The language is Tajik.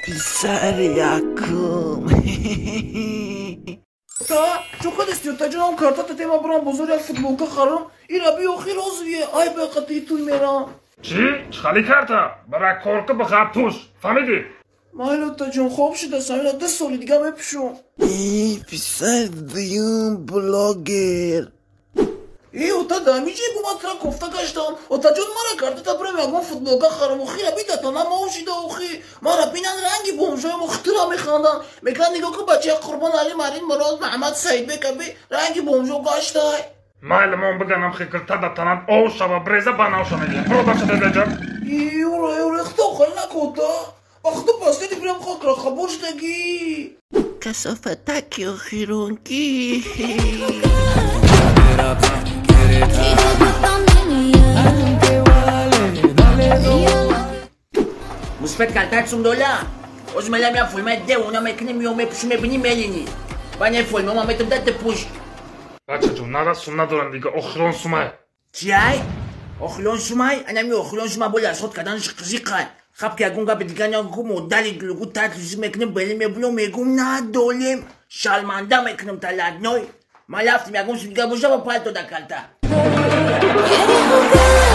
Писари якум. Та, чо кадести, таҷонам картата тема брам бозор як футболка харам, ира би охир озви, ай бақати туй мерам. Чӣ? Чӣ карта? Бара корка бихар пуш. Фаҳмидӣ? Майло таҷон, хоб шуда, самина 2 соли дига мепӯшум. Эй, писари дуюм блогер. Э, ота дамиҷе бу ман тра кофта гаштам. Отаҷон мара картата брам ягон футболка харам, охир аби датана мов шида охи. Мара бинан ранги бомжоям охтира механданд. Мегӯянд нигоҳ кун бачаи Қурбон Али Марин Мурод Маҳмад Саидбек аби ранги бомжо гаштай. Майли мон биганам хикрта датанат ов шава бреза банавша мегирам. Бро бача дедаҷон. Юра, юра, хто хел накота. Ахто последний прям хакра хабор шдаги. Касофатаки охиронки. Мусбат калтак сум дола. Оз мелам я фулма де уна мекнем ё мепушум мебини мелини. Бане фулма ма метам дате пуш. Бачаҷон, нара сум надорам дига, охирон сумай. Чиай? Охирон сумай? Анами охирон сума боли асход карданаш қизиқай. Хаб ки ягон гапи дига нагу модали дулугу татлизи мекунем бели мебулам мегум надолем. Шалманда мекунем таладной. Ма лафтим ягон сум дига боша ба палто да калта. Quiere jugar.